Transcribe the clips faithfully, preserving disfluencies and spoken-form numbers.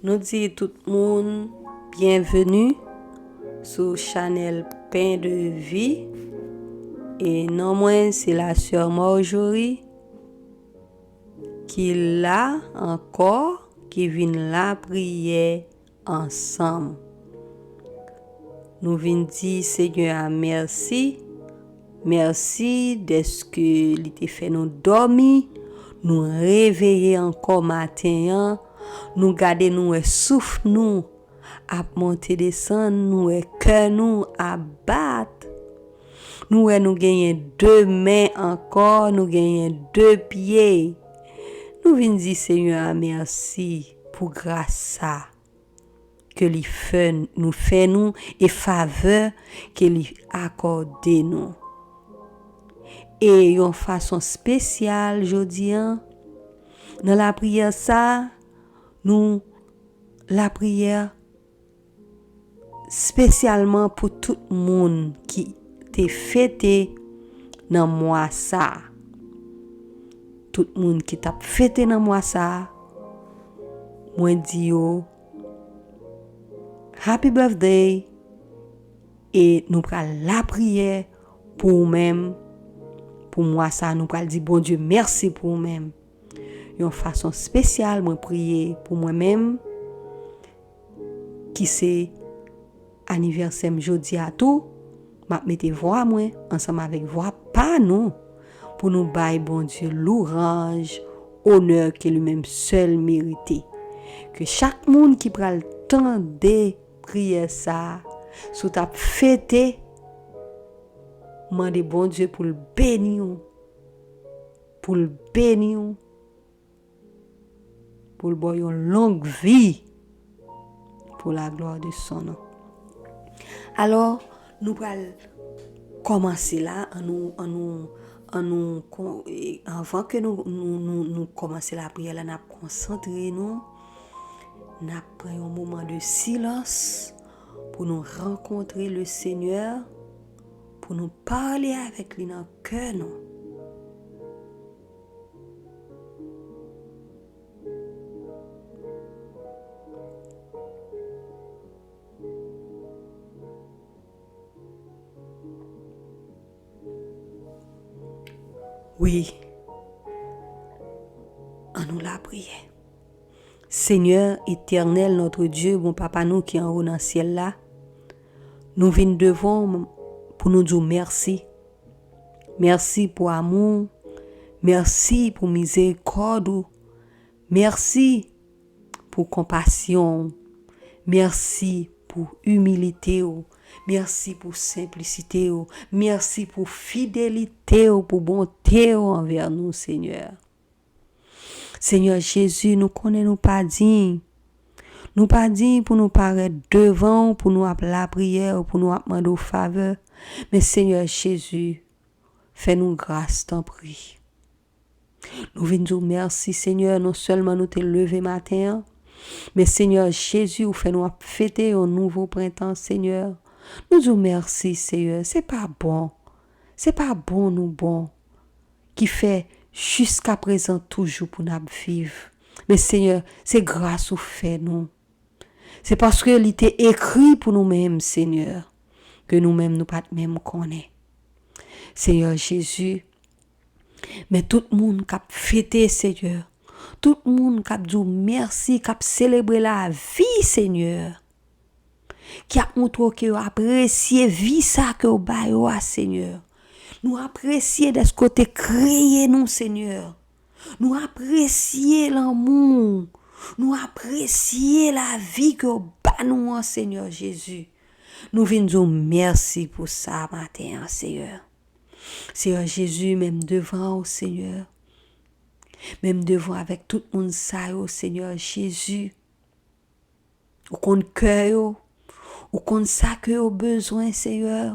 Nou di tout moun byenveni sou chanèl Pen de Vi. E non mwen se la sè Marjorie ki la ankò, ki vin lapriyè ansanm. Nou vin di Senyè a mèsi. Mèsi dèske li te fè nou dòmi, nou reveye ankò maten an, nou gade, nou wè souf nou ap monte desann, nou wè kè nou ap bat. Nou wè nou genyen de men ankò, nou genyen de pye. Nou vin di Senyè a mèsi pou gras sa ke li fè, nou fè nou e favè ke li akòde nou. E yon fason espesyal jodi a, nan lapriyè sa, nou lapriyè espesyalman pou tout moun ki te fete nan mwa sa. Tout moun ki t ap fete nan mwa sa, mwen di yo, Happy birthday! E nou pral lapriyè pou ou menm. Pou mwa sa, nou pral di Bondye mèsi pou ou menm. Yon fason espesyal, mwen priye pou mwen menm, ki se anivèsè m jodi a tou. M ap mete vwa mwen ansanm avèk vwa pa nou pou nou bay Bondye louwanj, onè ke li menm sèl merite. Ke chak moun ki pral tande priyè sa a, si w t ap fete, mande Bondye pou l beni w, pou l beni w, pou l ba w yon long vi, pour la gloire de son nom. Alò, nou pral kòmanse la, an nou, an nou, an nou, kon-, e, anvan ke nou, nou, nou, nou kòmanse lapriyè la, n ap konsantre nou, n ap pran yon moman de silans pou nou rankontre le Senyè, pou nou pale avèk li nan kè nou. Wi. An nou lapriyè. Senyè etènèl, notre Dieu, bon Papa nou ki anwo nan syèl la, nou vin devan w pou nou di w mèsi. Mèsi pou amou w. Mèsi pou mizerikòd ou. Mèsi pou konpasyon w. Mèsi pou imilite w. Mèsi pou senplisite w. Mèsi pou fidelite w, pou bonte w anvè nou, Senyè. Senyè Jezi, nou konnen nou pa diy. Nou pa diy pou nou parèt devan w, pou nou ap lapriyè, pou nou ap mande w favè. Men Senyè Jezi, fè nou gras, tanpri. Nou vin di w mèsi, Senyè, non sèlman nou te leve maten an, men Senyè Jezi, ou fè nou ap fete yon nouvo prentan, Senyè. Nou di w mèsi, Senyè. Se pa bon. Se pa bon nou bon. Ki fè jiskaprezan toujou pou n ap viv. Men Senyè, se gras ou fè nou. Se paske li te ekri pou nou menm, Senyè, ke nou menm nou pa t menm konnen. Senyè Jezi, men tout moun k ap fete, Senyè, tout moun k ap di w mèsi, k ap selebre lavi, Senyè, ki ap montre w ke yo apresye vi sa ke w ba yo a, Senyè. Nou apresye dèske w te kreye nou, Senyè. Nou apresye lanmou w. Nou apresye lavi ke w ba nou an, Senyè Jezi. Nou vin di w mèsi pou sa maten an, Senyè. Senyè Jezi, men m devan w, Senyè. Men m devan w avèk tout moun sa yo, Senyè Jezi. Ou konn kè yo. Ou konn sa ke yo bezwen, Senyè.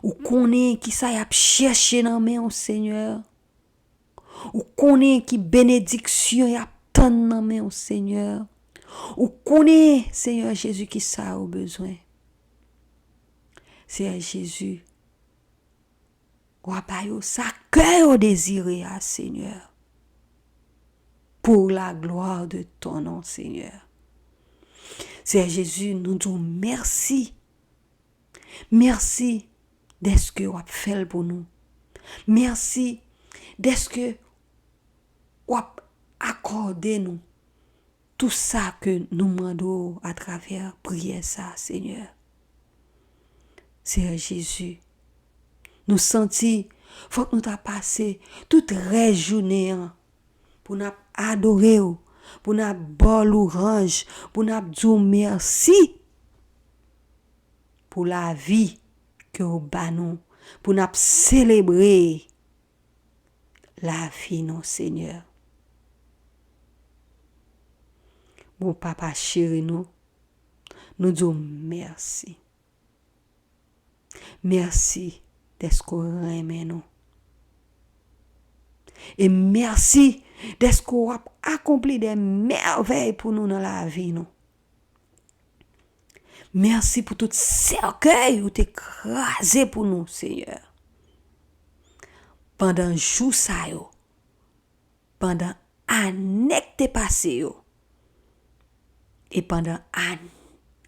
Ou konnen kisa y ap chèche nan men w, Senyè. Ou konnen ki benediksyon y ap tann nan men w, Senyè. Ou konnen, Senyè Jezi, kisa yo bezwen. Senyè Jezi, w a ba yo sa kè yo dezire a, Senyè. pour la gloire de ton nom, Seigneur. Seyè Jezi, nou di w mèsi. Mèsi dèske w ap fè l pou nou. Mèsi dèske w ap akòde nou tout sa ke nou mande w atravè priyè sa a, Seyè. Seyè Jezi, nou santi fòk nou ta pase tout rès jounen an pou n ap adore w, pou n ap ba w louwanj, pou n ap di w mèsi pou lavi ke w ba nou, pou n ap selebre lavi nou, Seyè. Bon Papa cheri nou, nou di w mèsi. Mèsi dèske w renmen nou. E mèsi dèske w ap akonpli de mèvèy pou nou nan lavi nou. Mèsi pou tout sèkèy ou te kraze pou nou, Seyè. Pandan jou sa yo, pandan ane k te pase yo, e pandan an-,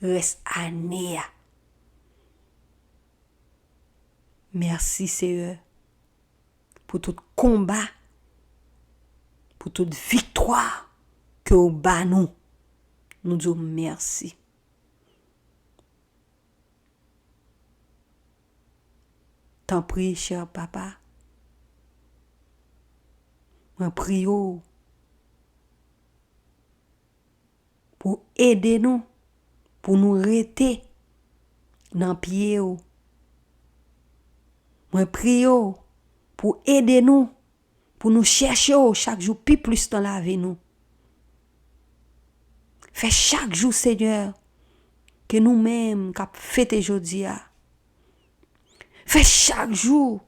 rès ane a. Mèsi, Seyè, pou tout konba, pou tout viktwa ke w ba nou. Nou di w mèsi. Tanpri, chè Papa, mwen priye w pou ede nou, pou nou rete nan pye w. Mwen priye w pou ede nou, pou nou chèche w chak jou pi plis nan lavi nou. Fè chak jou, Seyè, ke nou menm k ap fete jodi a, fè chak jou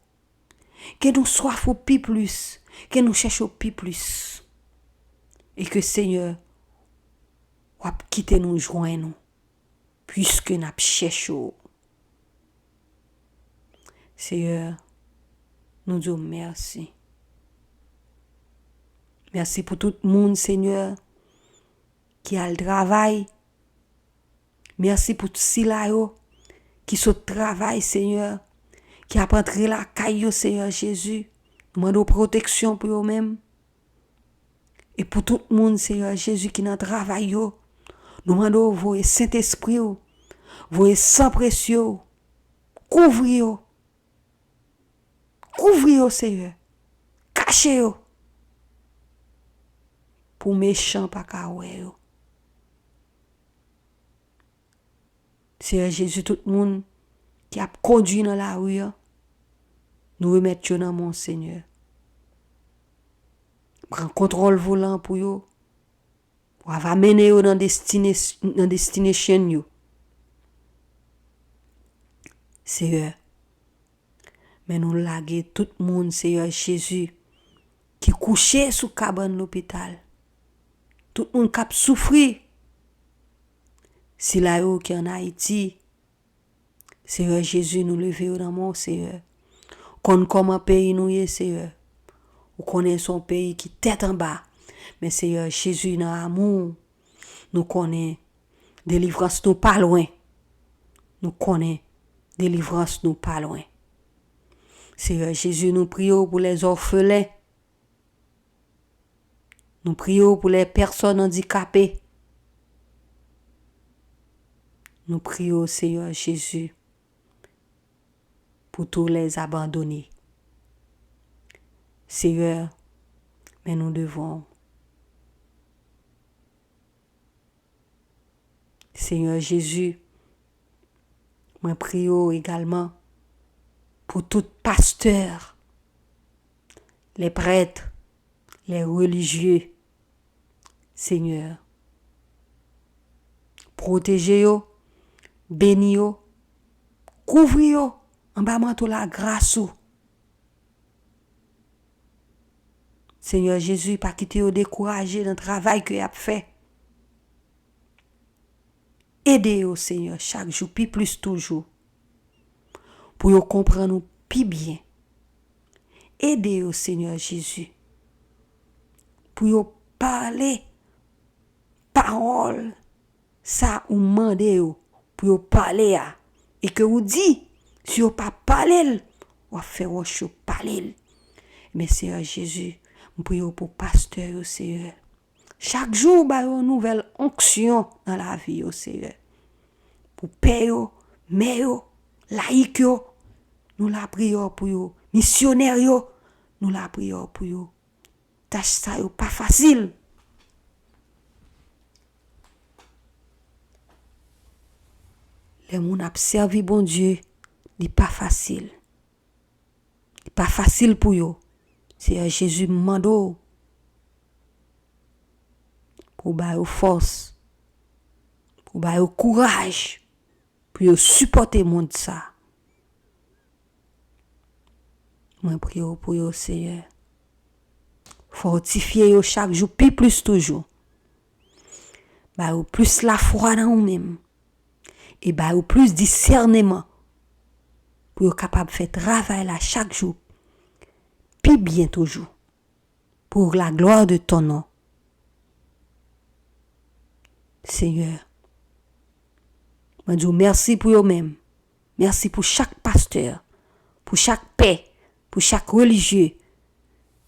ke nou swaf ou pi plis, ke nou chèche w pi plis. E ke, Seyè, w ap kite nou jwenn ou, piske n ap chèche w. Seyè, nou di w mèsi. Mèsi pou tout moun, Seyè, ki al travay. Mèsi pou sila yo ki sot travay, Seyè, ki ap antre lakay yo, Seyè Jezi. Nou mande w pwoteksyon pou yo menm. E pou tout moun, Seyè Jezi, ki nan travay yo, nou mande w voye Sentespri w, voye san presye w, kouvri yo. Kouvri yo, Seyè. Kache yo. Pou mechan pa ka wè yo. Seyè Jezi, tout moun ki ap kondui nan lari a, nou remèt yo nan men w, Seyè. Pran kontwòl volan pou yo. W a va mennen yo nan destine, nan destination yo. Seyè, men nou lage tout moun, Seyè Jezi, ki kouche sou kabann lopital. Tout moun k ap soufri. Sila yo ki ann Ayiti, Seyè Jezi, nou leve yo nan men w, Seyè. Konn kòman peyi nou ye, Seyè. Ou konnen se yon peyi ki tèt anba. Men, Seyè Jezi, nan amou w, nou konnen delivrans nou pa lwen. Nou konnen delivrans nou pa lwen. Seyè Jezi, nou priye w pou lèzòfelen. Nou priye w pou lè pèsòn andikape. Nou priye w, Seyè Jezi, pou tou lè abandone. Seyè, men nou devan w. Seyè Jezi, mwen priye w egalman pou tout pastè, lè prèt, lè relijye. Seyè, pwoteje yo, beni yo, kouvri yo anba manto lagras ou. Seyè Jezi, pa kite yo dekouraje nan travay ke y ap fè. Ede yo, Seyè, chak jou pi plis toujou, pou yo konprann ou pi byen. Ede yo, Seyè Jezi, pou yo pale pawòl sa ou mande yo pou yo pale a, e ke ou di, si yo pa pale l, w ap fè wòch yo pale l. Men Seyè Jezi, m priye w pou pastè yo, Seyè. Chak jou, ba yo nouvèl onksyon nan lavi yo, Seyè. Pou pè yo, mè yo, layik yo, nou lapriyè pou yo. Misyonè yo, nou lapriyè pou yo. Tach sa yo pa fasil. Lè moun ap sèvi Bondye, li pa fasil. Li pa fasil pou yo. Seyè Jezi, m mande w pou w ba yo fòs, pou w ba yo kouraj, pou yo sipòte mond sa. Mwen priye w pou yo, Seyè. Fòtifye yo chak jou pi plis toujou. Ba yo plis lafwa nan ou menm. E ba yo plis disèneman pou yo kapab fè travay la chak jou pi byen toujou. Pour la gloire de ton nom. Seyè, mwen di w mèsi pou yo menm. Mèsi pou chak pastè, pou chak pè, pou chak relijye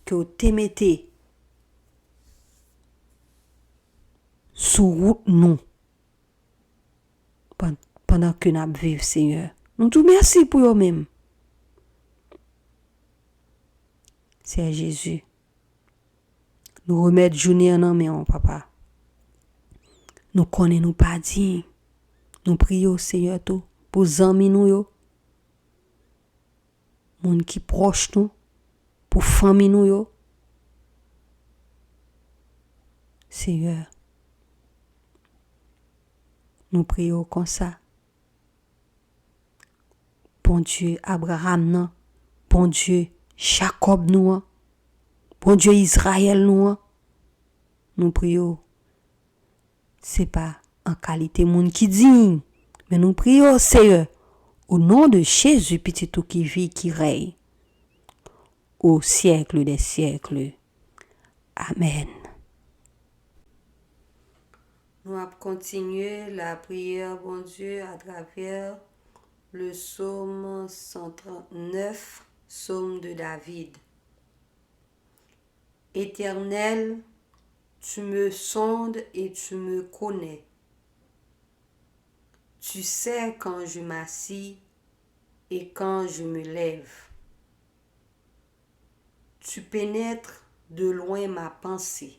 ke w te mete sou wout nou pan-, pandan ke n ap viv, Seyè. Nou di w mèsi pou yo menm. Seyè Jezi, nou remèt jounen an nan men w, Papa. Nou konnen nou pa diy. Nou priye w, Seyè, tou, pou zanmi nou yo, moun ki pwòch nou, pou fanmi nou yo. Seyè, nou priye w konsa. Bondye Abraram nan, Bondye Jakòb nou an, Bondye Izrayèl nou an, nou priye w. Se pa an kalite moun ki diy, men nou priye w, Seyè, o non de Jezi, Pitit ou ki viv, ki rèy, o syèk dè syèk. Amèn. Nou ap kontinye lapriyè Bondye atravè le psaume cent trente-neuf, psaume de David. Éternel, tu me sondes et tu me connais. Tu sais quand je m'assis et quand je me lève. Tu pénètres de loin ma pensée.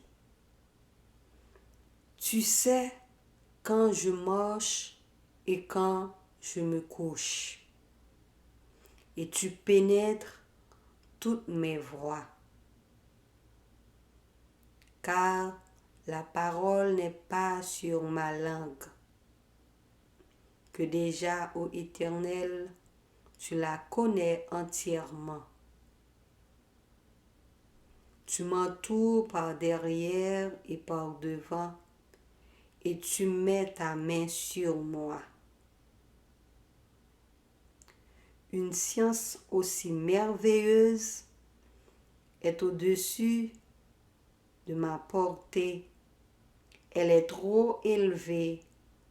Tu sais quand je marche et quand je me couche. Et tu pénètres toutes mes voies. Car la parole n'est pas sur ma langue. Que déjà, ô Éternel, tu la connais entièrement. Tu m'entoures par derrière et par devant, et tu mets ta main sur moi. Une science aussi merveilleuse est au-dessus de ma portée. Elle est trop élevée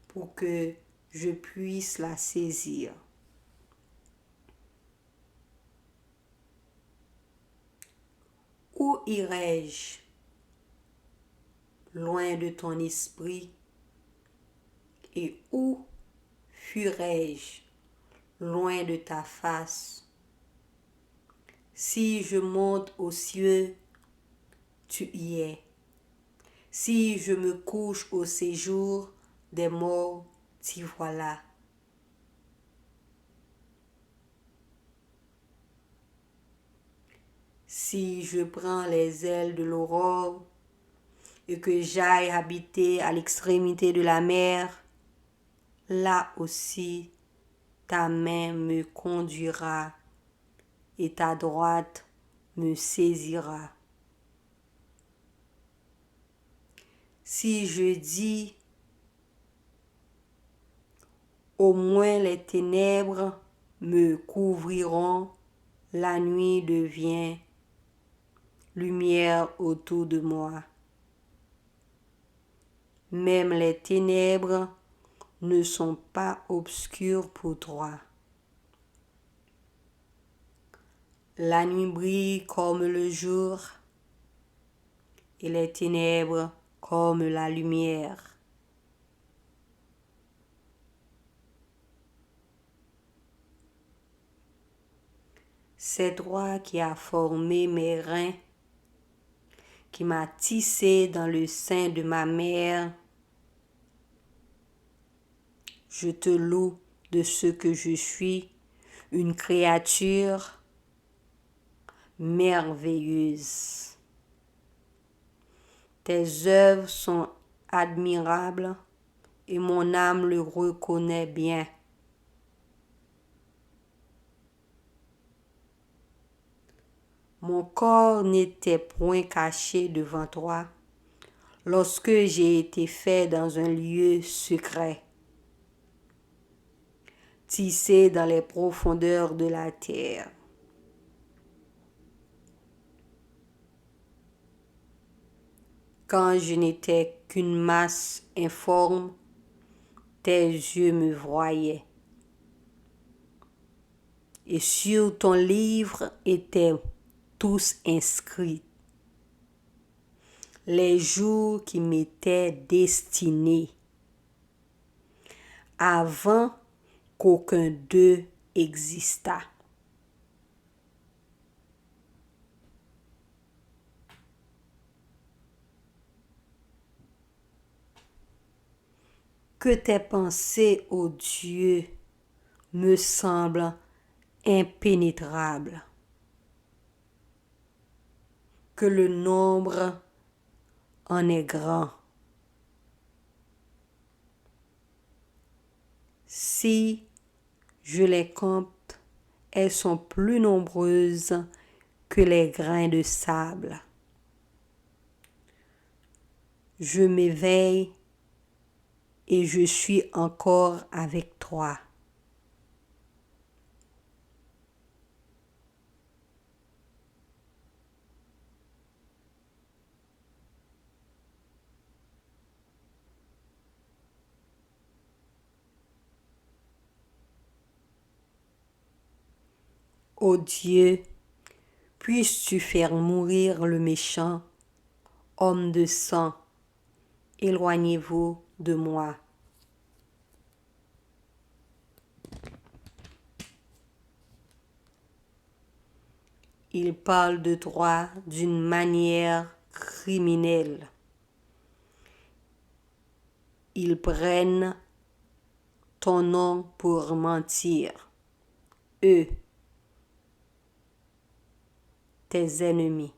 pour que je puisse la saisir. Où irai-je loin de ton esprit? Et où fuirai-je loin de ta face? Si je monte aux cieux, tu y es. Si je me couche au séjour des morts, t'y voilà. Si je prends les ailes de l'aurore et que j'aille habiter à l'extrémité de la mer, là aussi ta main me conduira et ta droite me saisira. Si je dis, au moins les ténèbres me couvriront, la nuit devient lumière autour de moi. Même les ténèbres ne sont pas obscures pour toi. La nuit brille comme le jour et les ténèbres comme la lumière. C'est toi qui as formé mes reins, qui m'as tissé dans le sein de ma mère. Je te loue de ce que je suis, une créature merveilleuse. Tes œuvres sont admirables et mon âme le reconnaît bien. Mon corps n'était point caché devant toi lorsque j'ai été fait dans un lieu secret, tissé dans les profondeurs de la terre. Quand je n'étais qu'une masse informe, tes yeux me voyaient. Et sur ton livre étaient tous inscrits les jours qui m'étaient destinés, avant qu'aucun d'eux existât. Que tes pensées, ô Dieu, me semblent impénétrables, que le nombre en est grand. Si je les compte, elles sont plus nombreuses que les grains de sable. Je m'éveille et je suis encore avec toi. Ô Dieu, puisses-tu faire mourir le méchant, homme de sang, éloignez-vous de moi. Ils parlent de toi d'une manière criminelle. Ils prennent ton nom pour mentir. Eux, tes ennemis.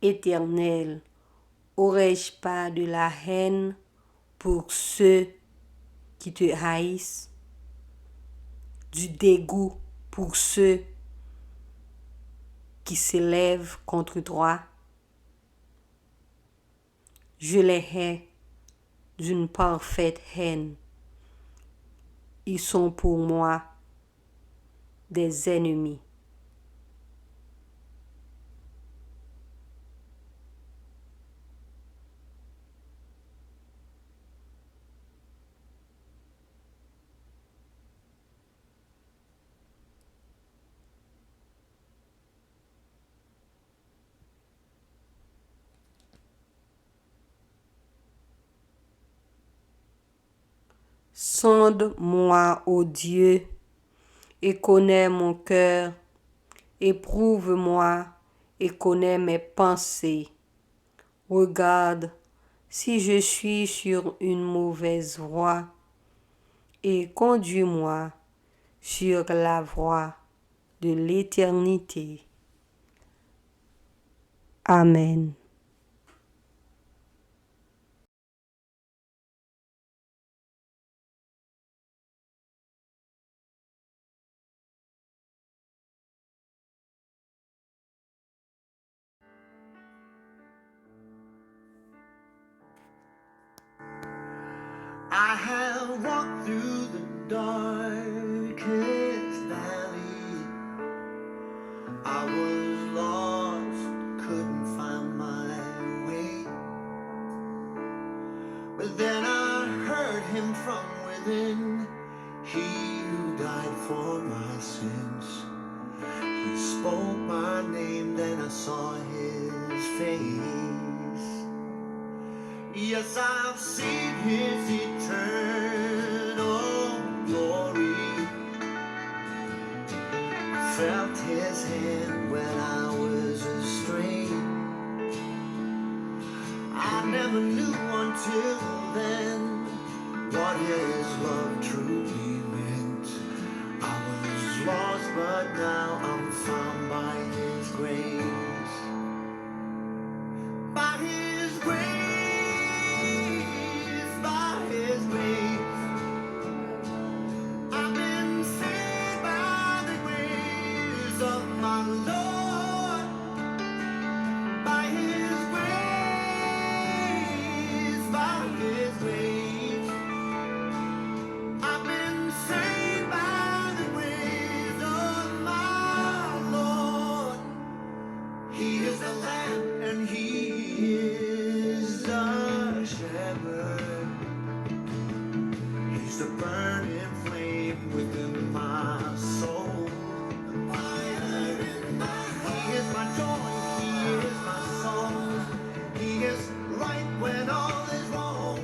Éternel, aurais-je pas de la haine pour ceux qui te haïssent, du dégoût pour ceux qui s'élèvent contre toi? Je les hais d'une parfaite haine. Ils sont pour moi des ennemis. Sonde-moi, ô Dieu, et connais mon cœur, éprouve-moi et connais mes pensées. Regarde si je suis sur une mauvaise voie, et conduis-moi sur la voie de l'éternité. Amen. I have walked through the darkest valley. I was lost, couldn't find my way. Then I heard him from within, he who died for my sins. He spoke my name, then I saw his face. Yes, I've seen his eternal glory. Felt his hand when I was astray. I never knew until then what his love truly meant. I was lost, but now I'm found by his grace. By his grace, by his grace, I've been saved by the grace of my Lord. By his grace, by his grace, I've been saved by the grace of my Lord. He is the Lamb and he is the Shepherd. He's the burning flame within my soul. The fire in my heart. He is my joy, he is my song. He is right when all is wrong.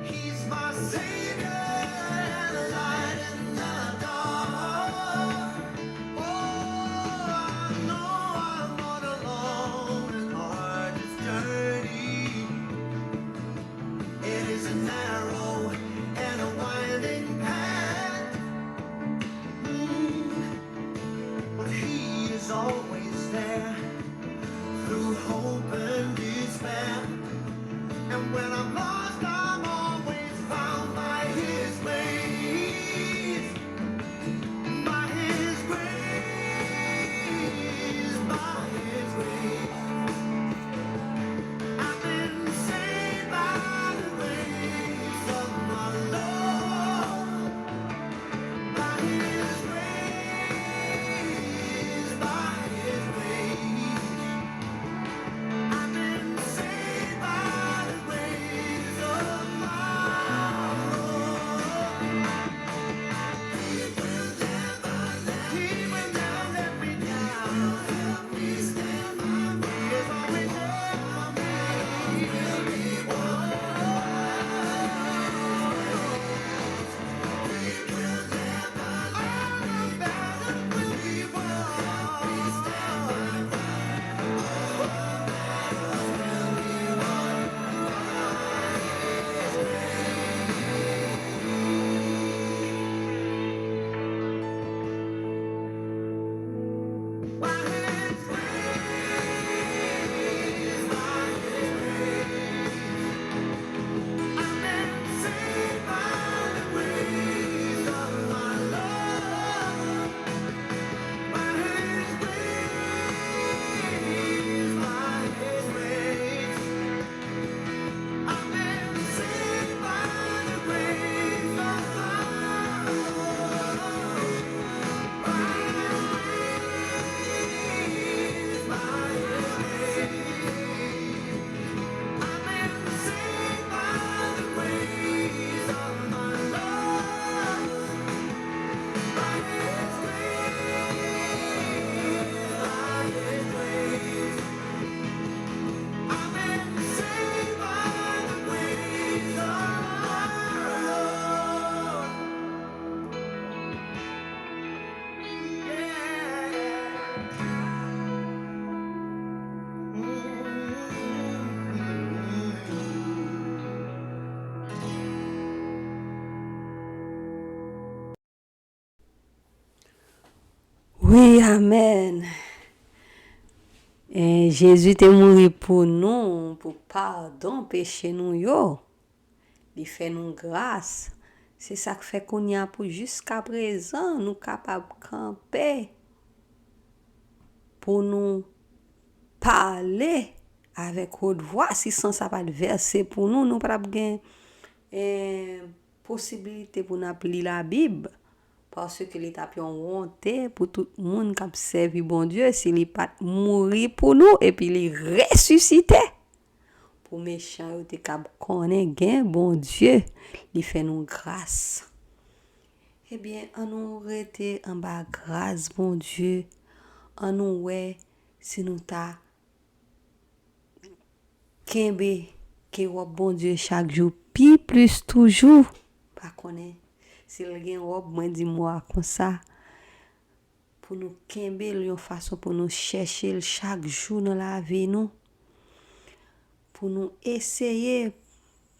He's my Savior and the light in the dark. Oh, I know I'm on a long and arduous journey. It is a narrow and a winding path. Mm. But he is always there through hope and despair. And when I'm lost, I'm always found by his grace. By his grace, by his grace, I've been saved by the grace of my Lord. By his grace, by his grace, I've been saved by the grace of my Lord. He will never let me down. He will never let me down. He will help me stand by. He is always there for me. He will be one. Wi, amèn. E Jezi te mouri pou nou, pou padon peche nou yo. Li fè nou gras. Se sa k fè kounye a pou jiskaprezan nou kapab kanpe pou nou pale avèk wòt vwa. Si san sa pa t vèse pou nou, nou pa t ap gen, eh, posibilite pou n ap li Labib, paske li t ap yon wonte pou tout moun k ap sèvi Bondye si li pa t mouri pou nou epi li resisite. pou mechan yo te kab konnen gen Bondye, li fè nou gras. Ebyen, ann nou rete anba gras Bondye, ann nou wè si nou ta kenbe ke wòb Bondye chak jou pi plis toujou. Pa konnen si l gen wòb, mwen di mo a konsa, pou nou kenbe l yon fason pou nou chèche l chak jou nan lavi nou, pou nou eseye,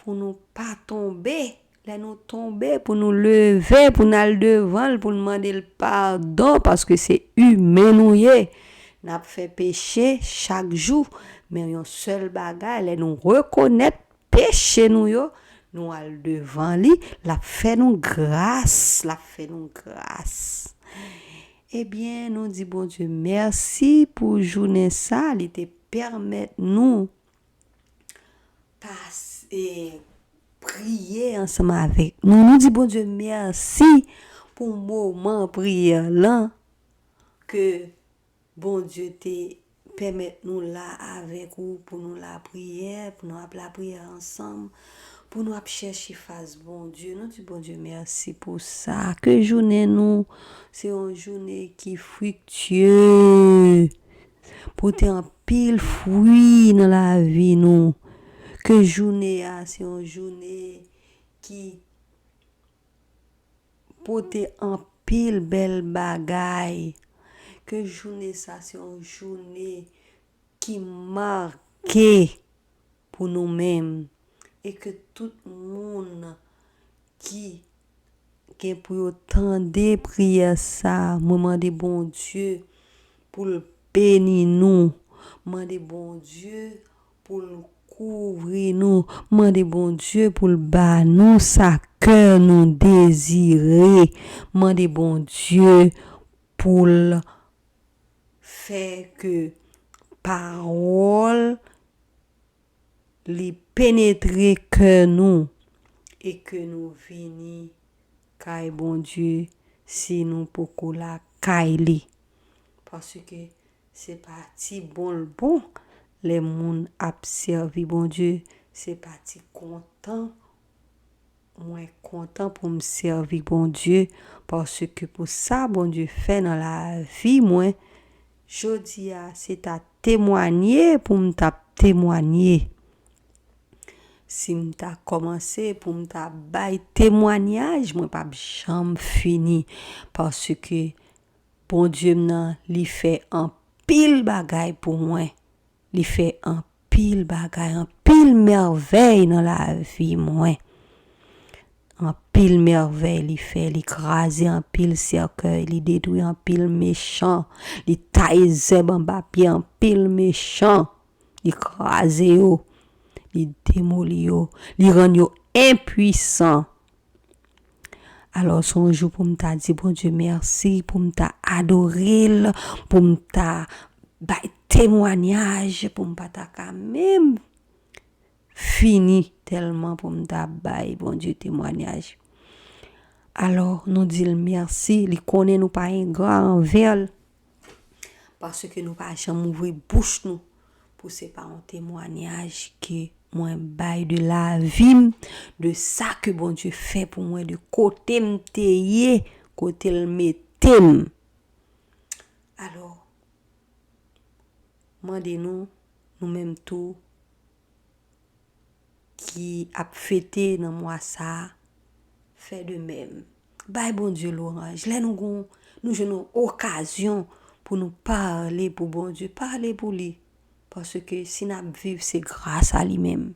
pou nou pa tonbe. Lè nou tonbe, pou nou leve, pou n al devan l, pou n mande l padon, paske se imen nou ye. N ap fè peche chak jou, men yon sèl bagay, lè nou rekonèt peche nou yo, nou al devan li, l ap fè nou gras, l ap fè nou gras. Ebyen, nou di Bondye mèsi pou jounen sa, li te pèmèt nou pase, priye ansanm avèk nou. Nou di Bondye mèsi pou moman priyè lan ke Bondye te pèmèt nou la avèk ou, pou nou lapriyè, pou nou ap lapriyè ansanm, pou nou ap chèche fas Bondye. Nou di Bondye mèsi pou sa. Ke jounen nou se yon jounen ki friktye, pote anpil fwi nan lavi nou. Ke jounen a se yon jounen ki pote anpil bèl bagay. Ke jounen sa se yon jounen ki make pou nou menm. E ke tout moun ki gen pou yo tande priyè sa, mwen mande Bondye pou l beni nou. Mande Bondye pou l kouvri nou. Mande Bondye pou l ba nou sa kè nou dezire. Mande Bondye pou l fè ke pawòl li penetre kè nou e ke nou vini kay Bondye si nou poko lakay li. Paske se pa ti bon l bon lè moun ap sèvi Bondye, se pa ti kontan mwen kontan pou m sèvi Bondye, paske pou sa Bondye fè nan lavi mwen, jodi a, se ta temwanye pou m t ap temwanye. Si m ta kòmanse pou m ta bay temwanyaj, mwen p ap janm fini, paske Bondye m nan, li fè anpil bagay pou mwen. Li fè anpil bagay, anpil mèvèy nan lavi mwen. Anpil mèvèy li fè, li kraze anpil sèkèy, li detwi anpil mechan, li taye zèb anba pye anpil mechan, li kraze yo, li demoli yo, li rann yo enpwisan. Alò, se yon jou pou m ta di Bondye mèsi, pou m ta adore l, pou m ta bay temwanyaj, pou m pa ta ka menm fini tèlman pou m ta bay Bondye temwanyaj. Alò, nou di l mèsi, li konnen nou pa engra anvè l. Paske nou pa janm ouvri bouch nou pou se pa yon temwanyaj ke mwen bay de lavi m, de sa ke Bondye fè pou mwen, de kote m te ye, kote l mete m. Alò, mande nou, nou menm tou, ki ap fete nan mwa sa a, fè de menm. Bay Bondye lwanj. Lè nou gon, nou jwenn yon okazyon pou nou pale pou Bondye, pale pou li. Paske si n ap viv, se gras a li menm.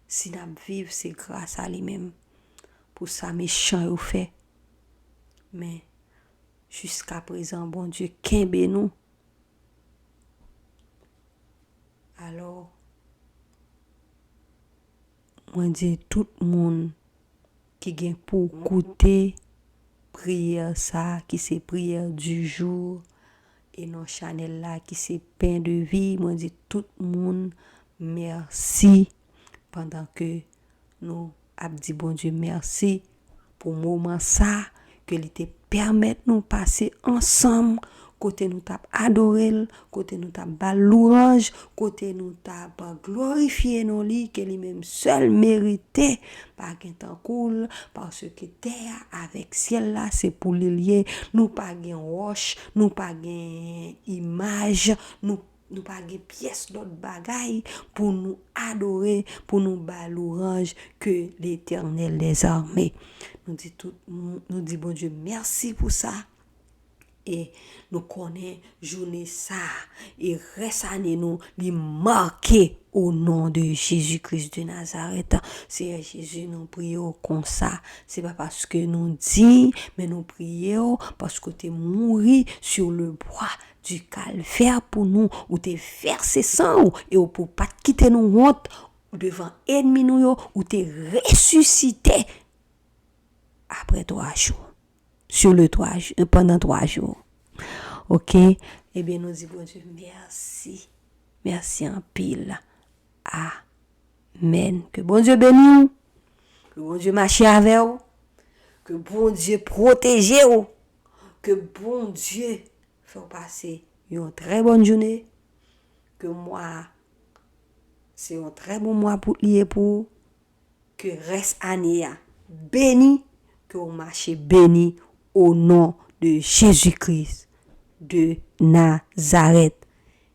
Si n ap viv, se gras a li menm. Pou sa mechan yo fè. Men, jiskaprezan, Bondye kenbe nou. Alò, mwen di tout moun ki gen pou koute priyè sa a, ki se priyè du jour, e non chanèl la, ki se pen de vi, mwen di tout moun mèsi pandan ke nou ap di Bondye mèsi pou moman sa ke li te pèmèt nou pase ansanm kote nou t ap adore l, kote nou t ap ba l louwanj, kote nou t ap glorifye non li, ke li menm sèl merite, pa gen tankou l, paske tè a avèk syèl la, se pou li l ye. Nou pa gen wòch, nou pa gen imaj, nou, nou pa gen pyès lòt bagay pou nou adore, pou nou ba louwanj ke Letènèl dèzame. Nou di tout, nou di Bondye mèsi pou sa. E nou konnen jounen sa a, e rès ane nou, li make o non de Jezi Kris de Nazarèt. Seyè Jezi, nou priye w konsa. Se pa paske nou diy, men nou priye w paske w te mouri sur le bois du calvaire pou nou. Ou te vèse san w e w pou pa t kite nou wont devan ènmi nou yo. Ou te resisite apre twa jou. Sur le twa jou, pandan twa jou. Oke? Ebyen, nou di Bondye mèsi. Mèsi anpil. Amèn. Ke Bondye beni w. Ke Bondye mache avè w. Ke Bondye pwoteje w. Ke Bondye fè w pase yon trè bòn jounen. Ke mwa a, se yon trè bon mwa pou li ye pou ou. Ke rès ane a beni, ke w mache beni o non de Jezi Kris de Nazarèt.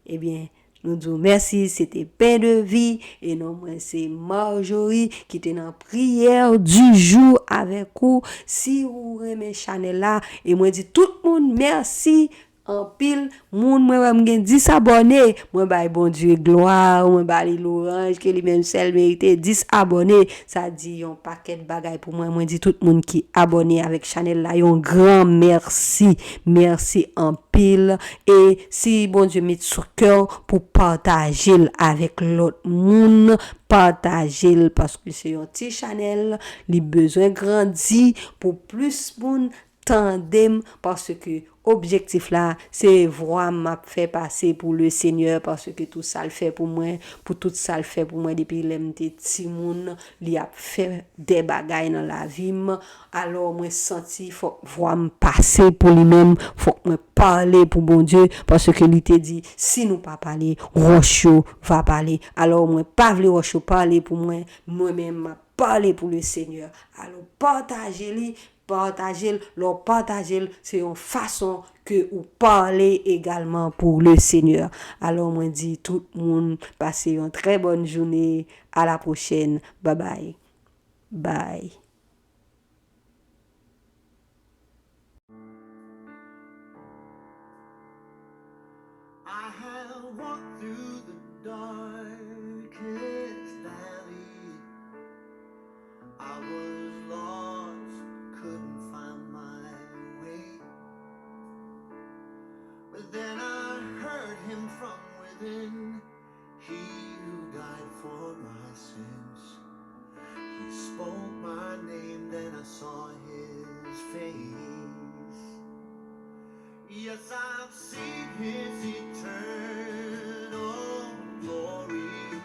Ebyen, nou di w mèsi, se te Pen de Vi, e non mwen se Marjorie, ki te nan priyè di jou avèk ou. Si ou renmen chanèl la, e mwen di tout moun mèsi, anpil moun, mwen wè m gen dis abòne. Mwen bay Bondye glwa, mwen ba li louwanj, ke li menm sèl merite dis abòne. Sa di yon pakèt bagay pou mwen. Mwen di tout moun ki abòne avèk chanèl la, yon gran mèsi. Mèsi anpil. E si Bondye met sou kè w pou pataje l avèk lòt moun, pataje l, paske se yon ti chanèl, li bezwen grandi pou plis moun tande m, paske objektif la, se vwa m ap fè pase pou le Senyè, paske tout sa l fè pou mwen, pou tout sa l fè pou mwen depi lè m te timoun, li ap fè de bagay nan lavi m. Alò, mwen santi fòk vwa m pase pou li menm, fòk mwen pale pou Bondye, paske li te di, si nou pa pale, wòch yo va pale. Alò, mwen pa vle wòch yo pale pou mwen, mwen menm m ap pale pou le Senyè. Alò, pataje li, pataje l. Lè w pataje l, se yon fason ke ou pale egalman pou le Senyè. Alò, mwen di tout moun pase yon trè bòn jounen. A la pwochèn. Babay. Bay. I have walked through the darkest valley. I was lost, couldn't find my way. But then I heard him from within. He who died for my sins. He spoke my name, then I saw his face. Yes, I've seen his eternal glory.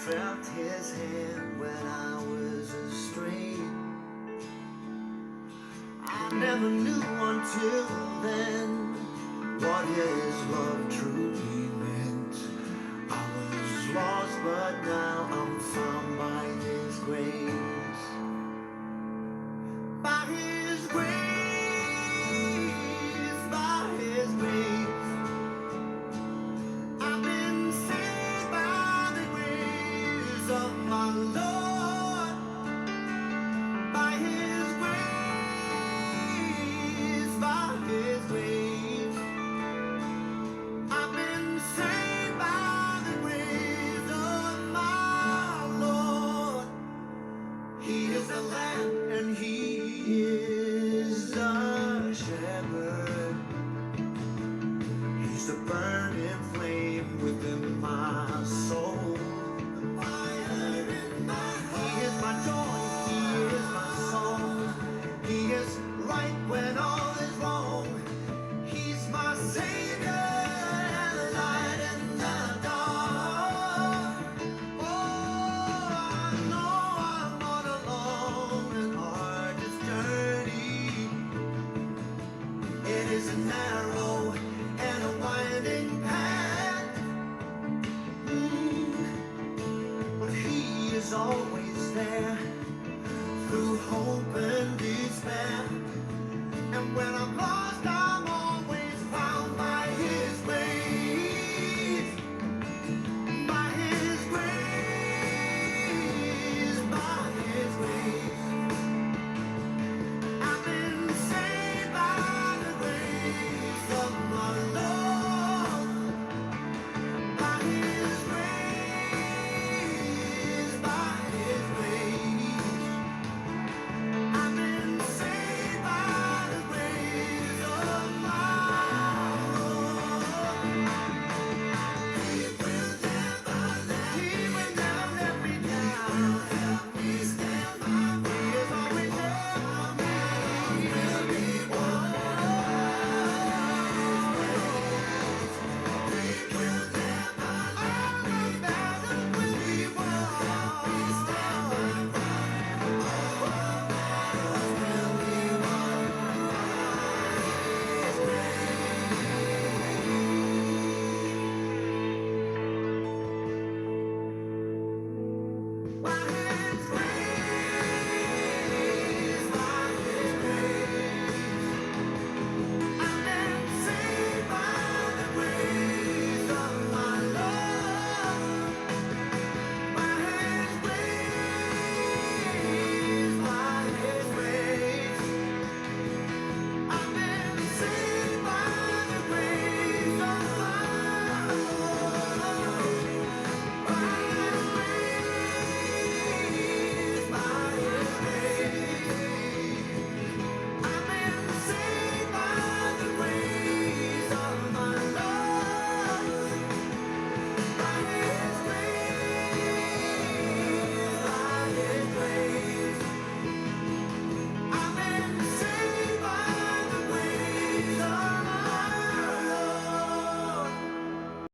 Felt his hand when I was astray. I never knew until then what his love truly meant. I was lost, but now I'm found by his grace. By his grace, by his grace, I've been saved by the grace of my Lord. By his grace, by his grace, I've been saved by the grace of my Always there through hope and despair. And when I'm lost, I'm always found by His grace. By His grace, by His grace. I've been saved by the grace of my Lord. By His grace, by His grace. I've been saved by the grace of my Lord. He will never let, He will never let me down. He will help me stand my ground. He is always there for me. He will be one.